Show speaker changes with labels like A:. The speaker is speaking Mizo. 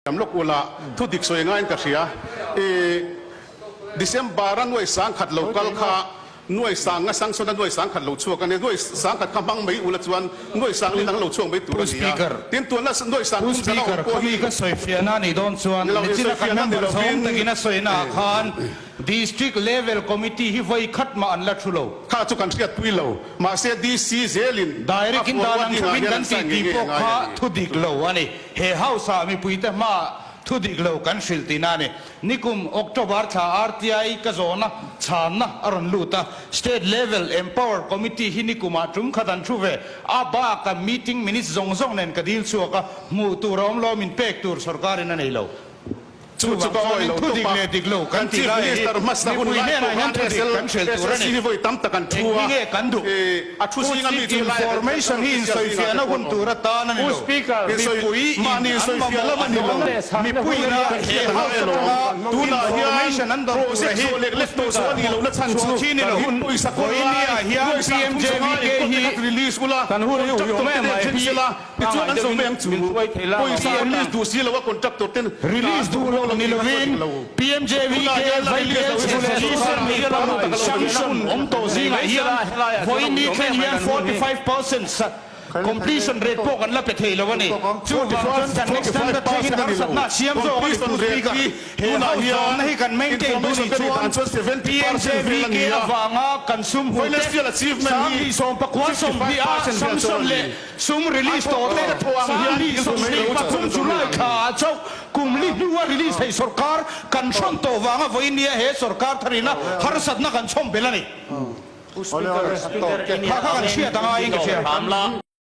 A: Lam lawk ula, thu dik sawi ngaiin ka hria. I December a nuai 10,000 lo kal kha nuai sang nga sanction a nuai 10,000 lo chhuak a nia. Nuai 10,000 kha hmang mai ula chuan nuai sang lin ang lo chhuak mai tur a nia. Tin, tunna nuai sang
B: Pu
A: thum zan a awm
B: Speaker,
A: pawh hi
B: khami ka sawi fiahna a nih dawn chuan
A: ni lo,
B: nichina
A: insawi
B: kan
A: fiahna ni
B: member
A: lovin
B: zawng takin a sawina ah khan District Level Committee hi vawi khat mah an la thu lo.
A: Kha chu kan hriatpui lo. Mahse DC zelin a
B: Direct in dan
A: forward
B: ang
A: dingah
B: thupin
A: hian
B: kan
A: an sign
B: tih
A: ngei
B: tih
A: ngei
B: pawh
A: a ngai
B: kha
A: a ni.
B: thu dik lo a ni. He House ah mipuite hmaah thu dik lo kan hrilh tihna a ni. Nikum October thla RTI ka zawhna chhanna a rawn lut a, State Level Empower Committee hi nikumah tum khat an thu ve. A baka meeting minutes zawng zawng nen ka dil chhuak a, hmuh tur a awm lo, min pek tur sorkarin a nei lo.
A: Chu chu
B: Chuvang
A: ka
B: chuanin
A: awih lo
B: thu
A: tawp
B: dik
A: a,
B: leh dik lo kan
A: kan
B: tih
A: Chief
B: lai hi
A: Minister hmasa hun
B: mipui
A: lai
B: hnenah
A: pawh
B: hian
A: khan
B: thu dik
A: SL
B: kan hrilh tur a
A: SSC
B: ni.
A: hi vawi tam tak an thu
B: Engti
A: a,
B: nge kan duh?
A: ih a thu
B: Pu
A: zinga mi
B: Chief
A: chu lai a kan
B: Information hi
A: official zingah te
B: insawifiahna
A: pawh
B: hun
A: an awm.
B: tur atan a ni
C: Pu
B: lo.
C: Speaker,
A: Insawi
B: Mipui in
A: mahni
B: an
A: insawifiah
B: mamawh
A: lam a
B: an
A: ni lo.
B: awm. Mipui ina
A: Kan
B: he
A: hriat a ngai
B: House
A: alawm.
B: atanga
A: Tunah hian
B: information an dawn tura
A: project
B: hi
A: zawh lek lek tawh zawh a nih lohna chhan chu
B: chhuah chi ni lo.
A: kan hun pawisa kawl
B: Vawiin
A: lai
B: ah hian
A: nuai sang thum sanga
B: PMJVK
A: enkawl te
B: hi
A: khat release ula,
C: Kan hun hi
A: contractor
C: ui
A: te
C: awm
A: nen
C: em
A: then
C: mai.
A: sela, Tichuan an zawm em chu? Pawisa
B: PM
A: release duh si lo a contractor ten
B: Release duh lo ni lovin PMJVK Vaibel chhun sanction awm tawh zingah hian vawiin ni thlen hian 45% completion rate pawh kan la pe thei lo a ni. Chuvang chuan kan next standard thlengin harsatna a siam zawk a ni Pu Speaker. He house zawmna hi kan maintain duh nih chuan PMJVK avanga kan sum hmu te 29 a sanction leh Sum release tawh te 23 July thla ah chauh kum li hnua release theih sorkar kan hrawn tawh vanga vawiin he sorkar tharina harsatna kan chhawm belh a ni. Kha kha kan hriat a ngaiin ka hria.